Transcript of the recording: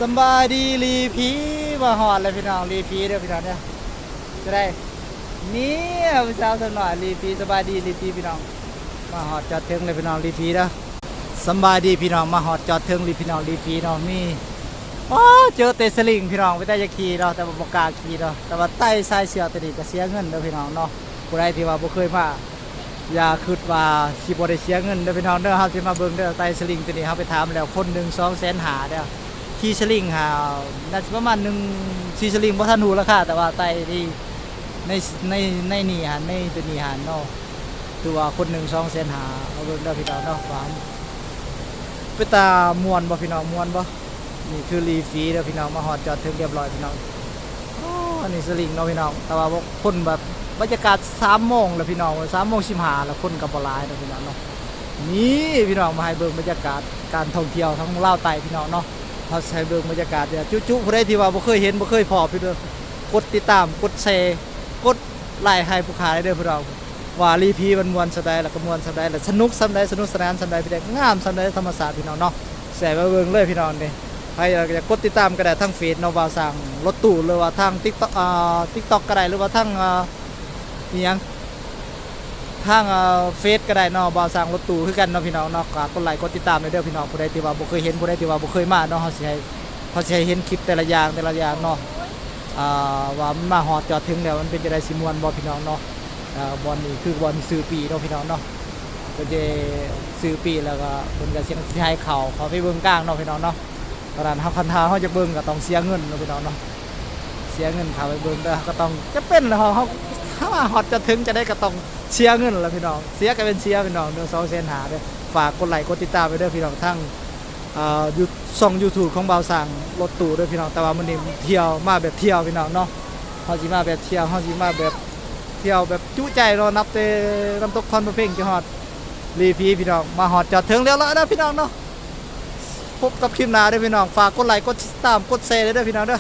ສຳບາຍດີລີພີ ມາຮອດແລ້ວພີ່ນ້ອງ ລີພີເດີພີ່ນ້ອງເດີ. ຈະໄດ້ ນີ້ຜູ້ສາວສາວນ້ອຍລີພີ ສະບາຍດີລີພີພີ່ນ້ອງ ມາຮອດຈອດເຖິງແລ້ວພີ່ນ້ອງລີພີເດີ. ສຳບາຍດີພີ່ນ້ອງ ມາຮອດຈອດເຖິງລີ ພີ່ນ້ອງລີພີເນາະ. ມີ ອໍ ເຈີແຕ່ສະລິງພີ່ນ້ອງ ເປັນຕາຢາກຂີ່ເນາະ ແຕ່ວ່າບໍ່ກ້າຂີ່ເນາະ ແຕ່ວ່າໄຕ່ສາຍເຊືອກໂຕນີ້ກໍເສຍເງິນເດີພີ່ນ້ອງເນາະ. ຜູ້ໃດທີ່ວ່າບໍ່ເຄີຍມາ ຢ່າຄິດວ່າຊິບໍ່ໄດ້ເສຍເງິນເດີພີ່ນ້ອງເດີ. ເຮົາຊິມາເບິ່ງເດີ ໄຕ່ສະລິງໂຕນີ້ ເຮົາໄປຖາມແລ້ວ ຄົນໜຶ່ງສອງແສນຫ້າເດີ. ຂີ່ສະລິງຫາ ໜ້າຈະປະມານໜຶ່ງ ຂີ່ສະລິງ ບໍ່ທັນຮູ້ລາຄາ ແຕ່ວ່າໄຕ່ນີ້ ໃນ ໃນ ໃນນີ້ຫັ້ນ ໃນໂຕນີ້ຫັ້ນເນາະ ຖືວ່າຄົນໜຶ່ງສອງແສນຫ້າ. ມາເບິ່ງເດີພີ່ນ້ອງເນາະ ວ່າເປັນຕາມ່ວນບໍ່ພີ່ນ້ອງ ມ່ວນບໍ່? ນີ້ຄືລີຟີເດີພີ່ນ້ອງ ມາຮອດຈອດເຖິງຮຽບຮ້ອຍພີ່ນ້ອງ. ອໍ ອັນນີ້ສະລິງເນາະພີ່ນ້ອງ ແຕ່ວ່າຄົນແບບ ບັນຍາກາດສາມໂມງແລ້ວພີ່ນ້ອງ ສາມໂມງສິບຫ້າແລ້ວ ຄົນກໍບໍ່ຫຼາຍເນາະພີ່ນ້ອງເນາະ. ນີ້ພີ່ນ້ອງ ມາໃຫ້ເບິ່ງບັນຍາກາດການທ່ອງທ່ຽວທາງລາວໃຕ້ພີ່ນ້ອງເນາະ. ເຮົາຊິໃຫ້ເບິ່ງບັນຍາກາດຈຸໆ ຜູ້ໃດທີ່ວ່າບໍ່ເຄີຍເຫັນ ບໍ່ເຄີຍພໍ້ພີ່ນ້ອງ ກົດຕິດຕາມ ກົດແຊ ກົດໄລໃຫ້ຜູ້ຂ້າໄດ້ເດີພີ່ນ້ອງ ວ່າລີພີມັນມ່ວນສ່ຳໃດ ແລ້ວກໍມ່ວນສ່ຳໃດ ແລ້ວສະໜຸກສ່ຳໃດ ສະໜຸກສະໜານສ່ຳໃດ ພີ່ນ້ອງ ງາມສ່ຳໃດ ທຳມະຊາດພີ່ນ້ອງເນາະ. ແຊໄປເບິ່ງເລີຍພີ່ນ້ອງເດ້. ໃຜຢາກກົດຕິດຕາມກໍໄດ້ທາງເຟສເນາະ ບ່າວຊ່າງລົດຕູ້ ຫຼືວ່າທາງຕິກຕັອກ ອ່າ ຕິກຕັອກກໍໄດ້ ຫຼືວ່າທາງ ອ່າ ອີ່ຫຍັງ ທາງ ອ່າ ເຟສກໍໄດ້ເນາະ ບ່າວຊ່າງລົດຕູ້ຄືກັນເນາະພີ່ນ້ອງເນາະ. ກໍກົດໄລກົດຕິດຕາມໄດ້ເດີພີ່ນ້ອງ ຜູ້ໃດທີ່ວ່າບໍ່ເຄີຍເຫັນ ຜູ້ໃດທີ່ວ່າບໍ່ເຄີຍມາເນາະ ເຮົາຊິໃຫ້ ເຮົາຊິໃຫ້ເຫັນຄລິບແຕ່ລະຢ່າງ ແຕ່ລະຢ່າງເນາະ ອ່າ ວ່າມັນມາຮອດຈອດເຖິງແລ້ວ ມັນເປັນຈັ່ງໃດ ຊິມ່ວນບໍ່ພີ່ນ້ອງເນາະ. ອ່າ ບ່ອນນີ້ຄືບ່ອນຊື້ປີ້ເນາະພີ່ນ້ອງເນາະ ເພິ່ນຈະຊື້ປີ້ ແລ້ວກໍເພິ່ນກໍຊິໃຫ້ເຂົ້າ ເຂົ້າໄປເບິ່ງກາງເນາະພີ່ນ້ອງເນາະ. ຕອນນັ້ນເຮົາ ຄັນຖ້າເຮົາຈະເບິ່ງກໍຕ້ອງເສຍເງິນເນາະພີ່ນ້ອງເນາະ ເສຍເງິນເຂົ້າໄປເບິ່ງ ແຕ່ເຮົາກໍຕ້ອງຈຳເປັນແລ້ວ ເຮົາ ເຮົາ ເຮົາມາຮອດຈອດເຖິງຈັ່ງໃດກໍຕ້ອງເສຍເງິນລະພີ່ນ້ອງ ເສຍກໍແມ່ນເສຍພີ່ນ້ອງເດີ ສອງແສນຫ້າເດີ. ຝາກກົດໄລກົດຕິດຕາມໄວ້ເດີພີ່ນ້ອງ ທາງ ອ່າ ຢູ່ຊ່ອງຢູທູບຂອງບ່າວຊ່າງລົດຕູ້ເດີພີ່ນ້ອງ. ແຕ່ວ່າມື້ນີ້ທ່ຽວ ມາແບບທ່ຽວພີ່ນ້ອງເນາະ ເຮົາຊິມາແບບທ່ຽວ ເຮົາຊິມາແບບທ່ຽວແບບຈຸໃຈເນາະ ນັບແຕ່ນ້ຳຕົກຄອນພະເພັງ ຈະຮອດລີພີພີ່ນ້ອງ ມາຮອດຈອດເຖິງແລ້ວລະເດີພີ່ນ້ອງເນາະ. ພົບກັບຄລິບໜ້າເດີພີ່ນ້ອງ ຝາກກົດໄລກົດຕິດຕາມ ກົດແຊເດີພີ່ນ້ອງເດີ.